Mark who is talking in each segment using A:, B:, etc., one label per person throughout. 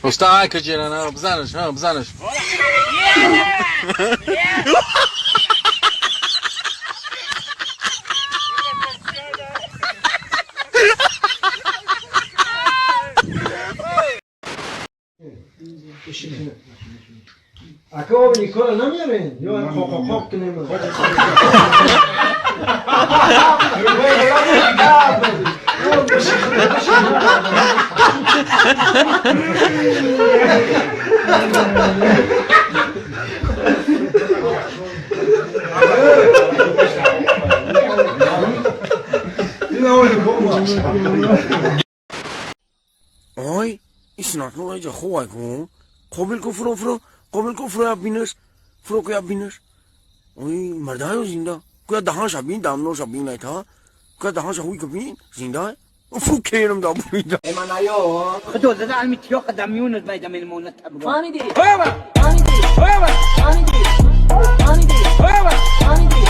A: Уста каҷирана, бизанаш, ҳа, бизанаш.
B: Ака, об Никола намеярен? Ё қоқоқоқ кунем?
C: Ой, иснаку айҷа хувай ку. Қобил ку фуро фуро, қобил ку фуро бинаш, фуро ку бинаш. Ой, мардаю зинда. Куя даҳанша бин, дамноша бин айта. Куя даҳанша хуй ку бин, зинда. Фу керам да буида.
D: خدو زده علمی تیاق دمیون باید من مونت تبرو.
E: فهمیدی؟ فهمیدی؟ فهمیدی؟ فهمیدی؟ فهمیدی؟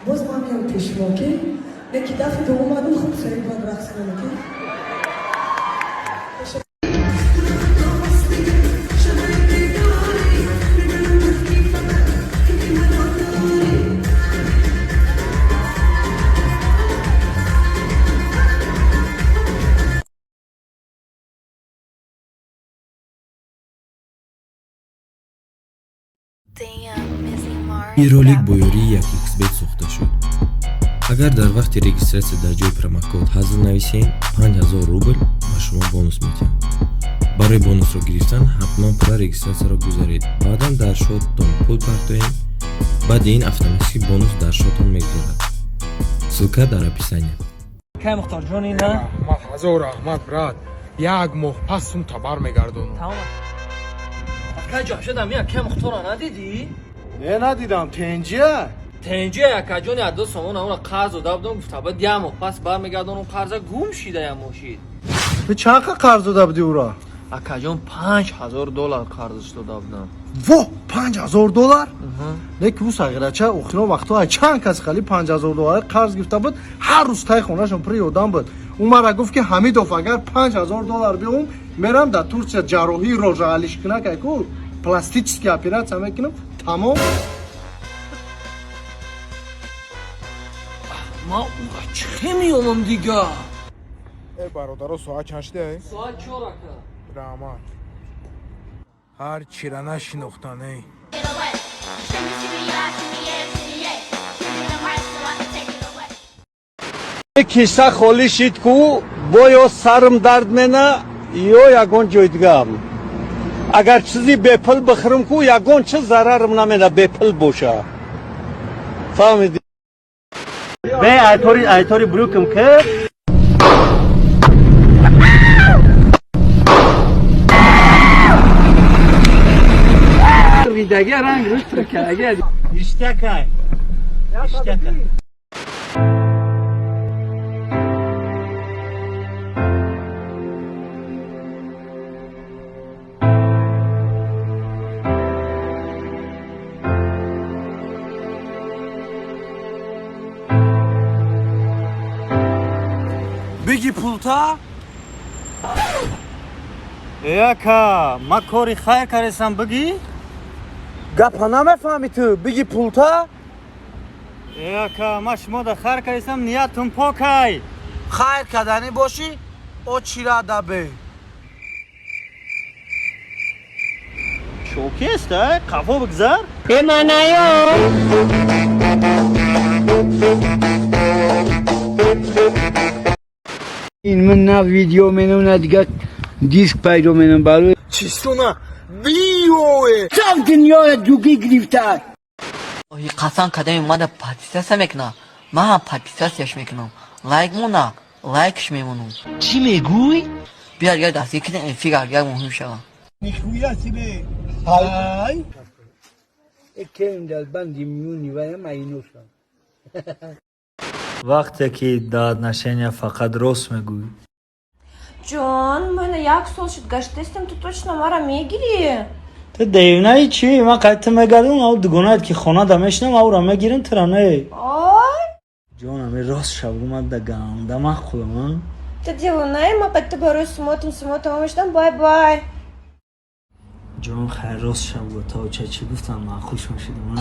F: Боз ман меям пешво, ки неки дафъи дуюм омадам, хуб сари бояд рақс кунам, ки
G: Ин ролик бо ёрии 1xBet сохта шуд. Агар дар вақти регистратсия дар ҷои промокод ҳазл нависем, 5000 рубл ба шумо бонус медиҳанд. Барои бонусро гирифтан ҳатман пурра регистратсияро гузаред, баъдан дар шоттон пул партоед. Баъди ин автоматически бонус дар шоттон мегузарад. Ссылка дар описания.
E: Кай Мухторҷони на?
H: Раҳмат, ҳазор раҳмат, брат. Як моҳ пас сум табар мегардонам.
E: Тамом. Акай Ҷамшедам, я кай Мухтора надидӣ?
B: Не, надидам, тенҷия?
E: Тенҷи, акаҷони, адо сомон амра қарз дода будам, гуфта баъд як моҳ пас бармегардонам қарза, гум шида як моҳ шид.
B: Ту чанд қа қарз дода будӣ ӯро?
E: Акаҷон, 5000 доллар қарзш дода будам.
B: Во, 5000 доллар? Не ки ӯ сағирача охирон вақтҳо ай чанд кас хали 5000 доллар қарз гирифта буд, ҳар рӯз таи хонашон пури одам буд. Ӯ мара гуфт, ки Ҳамидов, агар 5000 доллар биём, мерам дар Турсия ҷарроҳии рожаалишкунак айку, пластический операция мекунам, тамом.
E: Ман ура чӣ меёмам дига?
H: Э, бародаро, соат чанд шуда?
E: Соат 4, ака.
H: Раҳмат. Ҳар чира нашинохтан, эй.
I: Киса холӣ шид ку, бо ё сарм дард мена, ё ягон ҷой дигам. Агар чизи бепул бихӯрам ку, ягон чиз зарарам намена, бепул боша, фаҳмидӣ?
D: Бе айтори айтори брюкм ки.
E: Ридаги ранг рӯш тракаги.
D: Ништякай. Ништякай.
I: Биги пулта.
D: Э, ака, ма кори хайр каресам, биги?
I: Гапа намефаҳмӣ ту, биги пулта.
D: Э, ака, ма шумо да хайр каресам, ниятум покай.
I: Хайр карданӣ бошӣ, очира дабе.
D: Шокест, а? Қафо бигзар.
E: Э, манаё.
D: Ин ман на видео менам, на дига диск пайдо менам барои.
B: Чистона биёе.
D: Сам дунёро дугӣ гирифта.
E: Оҳи қасам кадами мада подписаться мекуна, ман ҳам подписаться мекунам, лайк мона, лайкш мемонам.
D: Чӣ мегӯй?
E: Бия, дигар дастгир кунем, эфир агар муҳим шава.
D: Нихуя себе. Ай. Экем дар банди миёни вая майносам.
J: Вақте ки дар отношения фақат рост мегӯӣ.
K: Ҷон, мана як сол шуд гаштестем, ту точно мара мегирӣ?
J: Ту девнаи чӣ? Ман қай ту мегардам, ав дугонаат ки хона да мешинам, авра мегирам, тура не.
K: Ой.
J: Ҷонам, рост шаб омад да ганда махқулам.
K: Ту девонаи, ма қад ту барои сумотам сумо тамом шудам, бай бай.
J: Ҷон, хайр, рост шав, отаоча чӣ гуфтам, маъқул шумо шудам?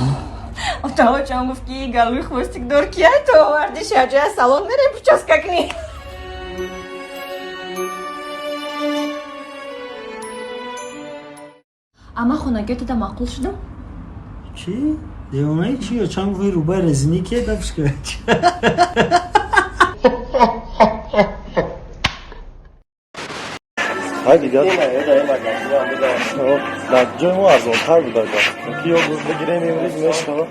K: Отаочам гуфт, ки галӯи хвостик дор кияй ту оварди, шаҷая салон мерем, прическа кунӣ. Ама хонагиё туда маъқул шудам?
J: Чӣ, девонаи чӣ? Очам гуфт, рубаи резинӣ ке дафшка.
L: Ҳай, дигар дар ҷои мо арзонтар буда, ки ё бигирем имрӯз мешава.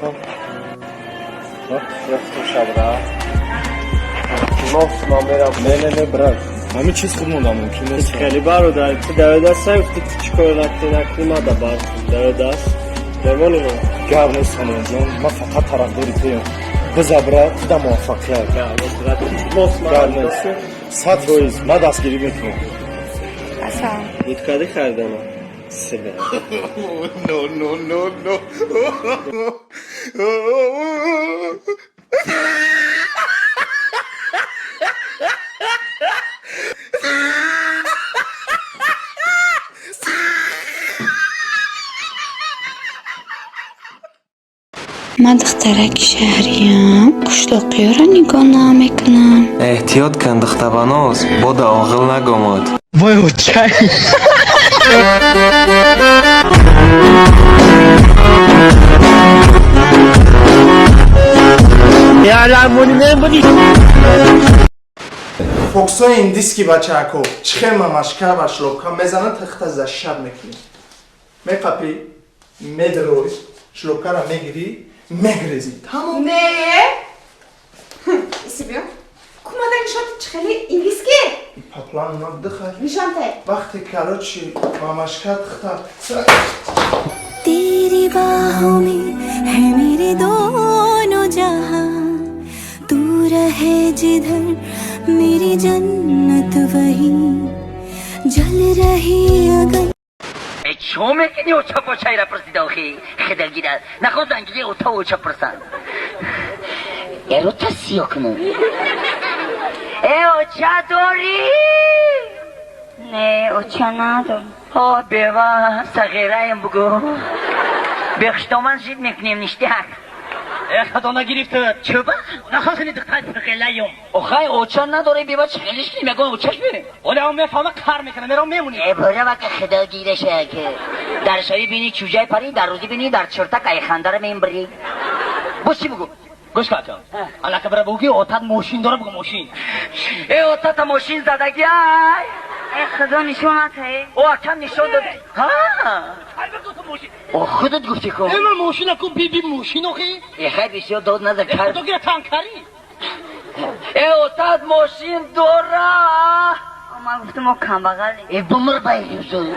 L: Не, не, не, брат, ҳамин чиз худ монда мумкин нест.
J: Хеле, бародар, ту даведаст, гуфти ту чӣ кор накунӣ, накунӣ, ма да бар даведаст мемони.
L: Гап нест, Самонҷон, ман фақат тарафдори туям. Биза, брат, туда муваффақият. Гап нест, 100% ман дастгирӣ мекунам.
J: Буткади хардана.
A: No, no, no, no.
M: Ман духтараки шаҳриям, қишлоқиёро нигоҳ намекунам.
G: Эҳтиёт кун, духтабаноз, бода оғил нагомад.
B: Вой, очай. Фокусои индийский бачаако чихел мамашка ва шлопка мезанад, тахта зашаб мекунӣ, меқапӣ, медрой, шлопкара мегирӣ, мегрезӣ, тамом.
K: Не, исибё кумада нишон, чихели индийский.
B: Паплан дыхай.
K: Нишонте.
B: Вақте, короче, мамашка тахта
M: तेरी बाहों में है मेरे दोनों जहां, तू रहे जिधर मेरी जन्नत वही, जल रही अगर
E: Чо мекунӣ, оча почайра пурсида? Охи, хида гирад, нахост ангили ота оча пурсанд. Эрота сиё кунам. Э, оча дорӣ?
M: Не, оча надорам.
E: О, бева, сағираем, бугӯ, бехштоман жид мекунем, ништяк.
D: Э, хато нагирифта.
E: Чӯба?
D: Нахостини духтари сағираем.
E: Охай, оча надорем, бева, чӣ хелиш кунем, ягон очаш бе.
D: Оля, он мефаҳма, кар мекунам, мерам, мемонӣ.
E: Э, бора, ка худо гираша, ки дар шави бини чӯҷай пари, дар рӯзӣ бини дар чиртак айхандара мембирӣ. Боз чӣ бугӯ?
D: Гӯш кун, ака, алака бира, бугӯ, ки отат мошин дора, бугӯ, мошин.
E: Э, отата мошин задаги ай.
M: Э, худо нишонат э.
E: О, акам нишон дод, ҳа. О, худат гуфтӣ ку.
D: Э, ман мошина ку, биби, мошин охи.
E: Э, хай, бисёр дод наза, кар.
D: Худо гира, танкарӣ.
E: Э, отат мошин дора.
M: Ман гуфтам, мо камбағалем.
E: Э, бумир байрӯзу.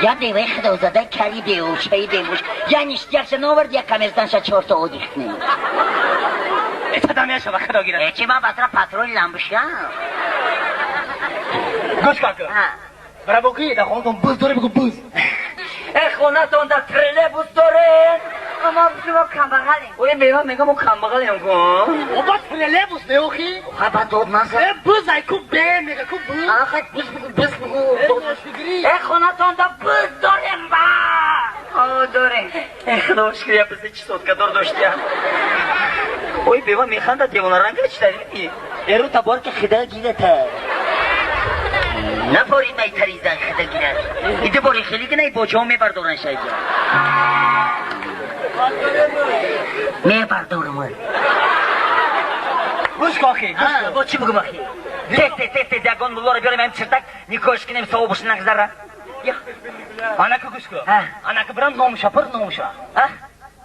E: Я беваи худозада, кари беочаи бемуш. Я ништякша навард, я камерданша чорта одих кунем.
D: Э, тада мешава, худо гира.
E: Э, чи ман басра патрол ламбушам.
D: Гӯш кун, ака, бира, бугӯ, дар хонатон буз дорӣ, бугӯ, буз.
E: Э, хонатон дар троллейбус доред?
M: Ма гуфтам, мо камбағалем.
E: Ой, бева, мегам, мо камбағалем ку.
D: Оба, троллейбус не охи.
E: Ха, ба дод наза.
D: Э, буз ай ку, бе мега ку, буз.
E: Аха, буз бугӯ, буз бугӯ.
D: Э, ношугирӣ.
E: Э, хонатон да буз дорем ба?
M: О, дорем.
E: Э, худо шукр, я бизи чи соткадор доштиям. Ой, бева механда, девонаранга чи дари? Эру табор, ки хида гирата. Напори май таризан, хида гират. Иди бори хели гинай боҷо мебардоран шайҷа. Мебардорам.
D: Гӯш кун, охи, гӯш кун.
E: Бо чӣ бугум, охи? Тез, тез, тез, тез, ягон муллоро биёрем, ҳам чиртак никоҳш кунем, савобаш нагзара.
D: Анака, гӯш кун, анака бирам, номуша пур, номуша.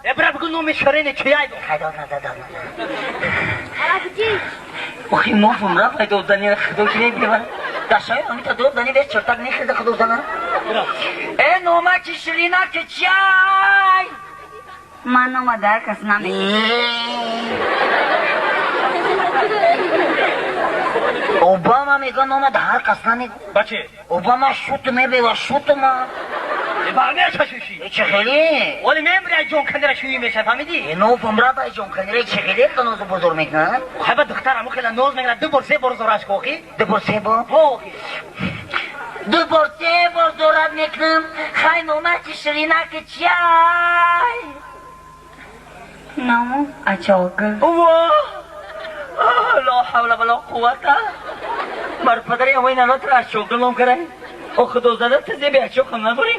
D: Э, бира, бугӯ, номи ширине чияй.
E: Хай, дод наза, дод наза. Охи, мо фумра пай дод зани, худо гире, бева. Дашаи амита дод зани, вес чиртак нехеза, худо зана. Э, номаки ширина ки чай?
M: Ман нома дар кас намегӯям.
E: Обама мега, нома дар кас намегӯ.
D: Баче?
E: Обама шут мебева, шутма.
D: Бармеша шуши.
E: Чӣ хеле?
D: Оли мемри, ай ҷон кандира шуи меша, фаҳмидӣ?
E: Нофам брат, ай ҷон кандира чӣ хеле нозу бозор мекунад?
D: Хайба, духтар аму хела ноз мекунад, ду бор, се бор зораш кохи.
E: Ду бор, се бор?
D: Ҳо.
E: Ду бор, се бор зорат мекунам. Хай, номаки ширинаки чай? Ному ачога.
D: Во! Ла ҳавла вала қуввата. Бар падари амои нанотро ачога ном карай. О худо зада, ти зеби ачоқам надорӣ?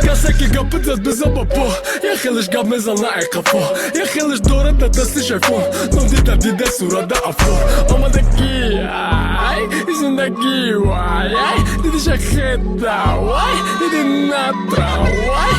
H: Касе ки гапи зад, биза ба по. Я хелеш гап мезана ай қафо, я хелеш дорад дар дасти шайфон. Ном дида дида сурада афо омадаги. Ай зиндагӣ, вай, ай дидиша хеда, вай диди натра, вай.